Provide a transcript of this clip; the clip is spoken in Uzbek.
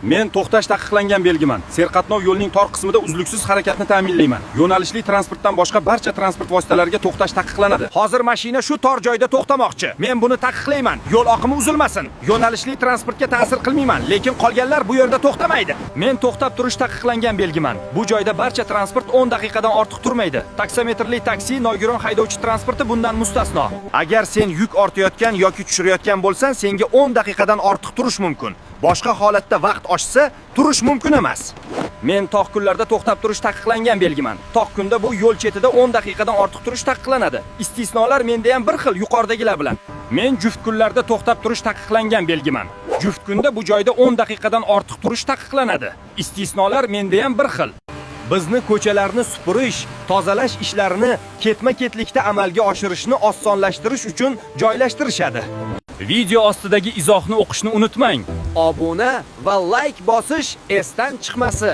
Men to'xtash taqiqlangan belgiman. Serqatnov yo'lning tor qismida uzluksiz harakatni ta'minlayman. Yo'nalishli transportdan boshqa barcha transport vositalariga to'xtash taqiqlanadi. Hozir mashina shu tor joyda to'xtamoqchi. Men buni taqiqlayman. Yo'l oqimi uzilmasin. Yo'nalishli transportga ta'sir qilmayman, lekin qolganlar bu yerda to'xtamaydi. Men to'xtab turish taqiqlangan belgiman. Bu joyda barcha transport 10 daqiqadan ortiq turmaydi. Taksometrli taksi, nogiron haydovchi transporti bundan mustasno. Agar sen yuk ortayotgan yoki tushirayotgan bo'lsan, senga 10 daqiqadan ortiq turish mumkin. Boshqa holatda vaqt oshsa, turish mumkin emas. Men toq kunlarda to'xtab turish taqiqlangan belgiman. Toq kunda bu yo'l chetida 10 daqiqadan ortiq turish taqiqlanadi. Istisnolar menda ham bir xil yuqoridagilar bilan. Men juft kunlarda to'xtab turish taqiqlangan belgiman. Juft kunda bu joyda 10 daqiqadan ortiq turish taqiqlanadi. Istisnolar menda ham bir xil. Bizni ko'chalarni supurish, tozalash ishlarini ketma-ketlikda amalga oshirishni osonlashtirish uchun joylashtirishadi. Video ostidagi izohni o'qishni unutmang. Obuna va layk bosish esdan chiqmasi.